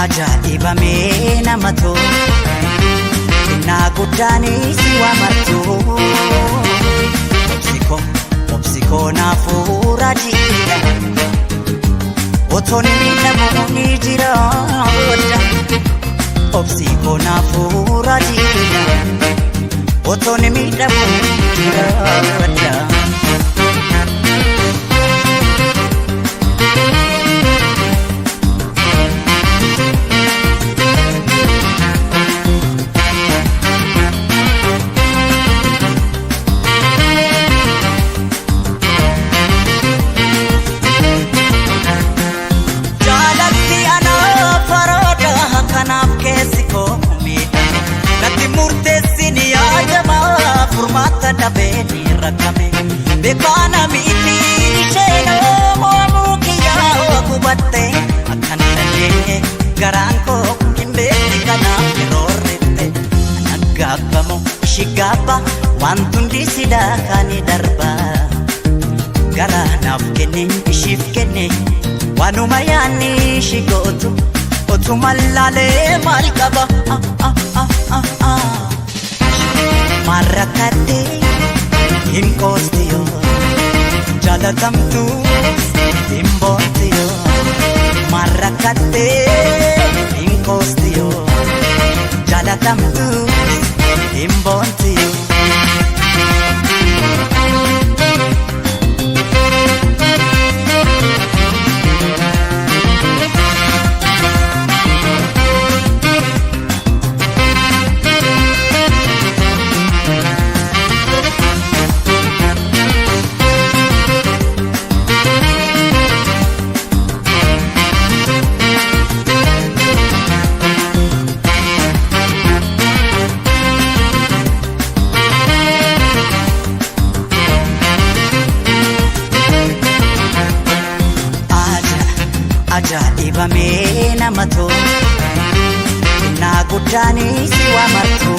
Ajaa'ibamee nama tolu, xinnaa guddaanis waa martu. Obsikoo, obsikoo naafuu raajiidha. Otoon miidhamu ni jira. Obsikoo naafuu raajiidha. Otoon miidhamu ni jira. Jaalatti anaaf farooda, kanaaf keessi koo miidhame. Natti murteessin yaadama, furmaata dhabee ni rakkame. Beekaana miti isheen mo'amuu kiyyaa hubatte akkan dandeenye garaan koo hin beekne, kanaaf yeroo rifte. Ana gaabbamu ishi gaabba, wanti hundi sidaa kan darba. Gara naaf kenne ishiif kenne, waanuma yaanni ishi gootu otuma laalee maal qaba. Maal rakkatte, hin qoosti yoo jaalatamtu, hin boonti yoo. Maal rakkatte, hin qoosti yoo jaalatamtu, hin boonti yoo. Ajaa'ibamee nama tolu, xinnaa guddaanis waa martu.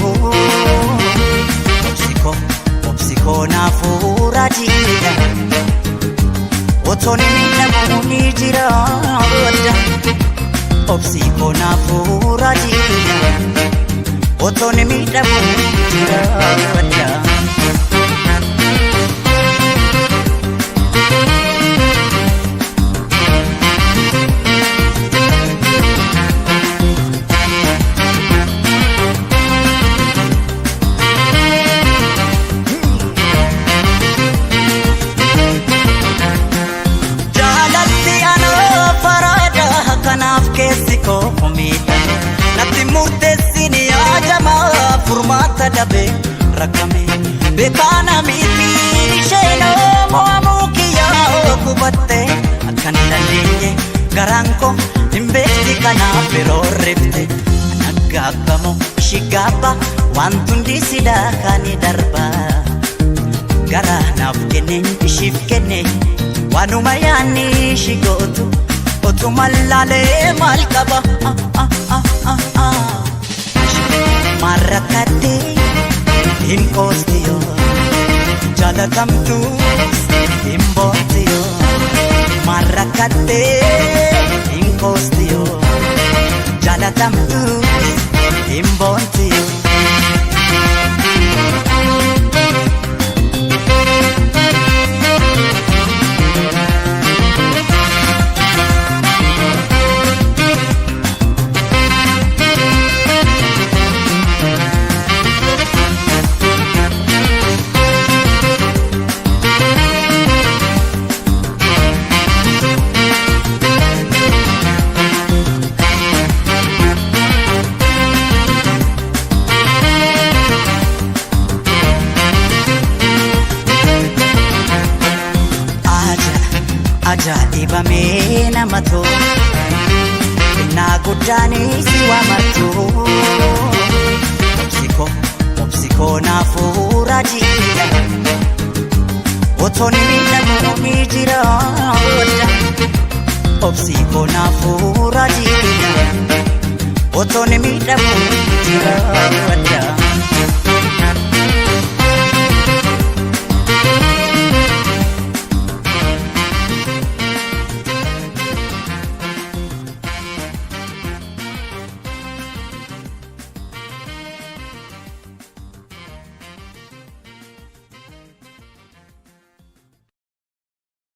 Obsikoo, obsikoo naafuu raajiidha. Otoon miidhamu ni jira. Obsikoo naafuu raajiidha. Otoon miidhamu ni jira. Jaalatti anaaf faraada, kanaaf keessi koo miidhame. Natti murteessin yaadama, furmaata dhabee rakkame. Beekaana miti isheen mo'amuu kiyyaa hubatte akkan dandeenye garaan koo hin beekti, kanaaf yeroo rifte. Ana gaabbamu ishi gaabba, wanti hundi sidaa kan darba. Gara naaf kenne ishiif kenne, waanuma yaanni ishi gootu otuma laalee maal qaba. Maal rakkatte, hin qoosti yoo jaalatamtu, hin boonti yoo. Maal rakkatte, hin qoosti yoo jaalatamtu, hin boonti yoo. Ajaa'ibamee nama tolu, xinnaa guddaanis waa martu. Obsikoo, obsikoo naafuu raajiidha. Otoon miidhamu ni jira. Obsikoo naafuu raajiidha. Otoon miidhamu ni jira.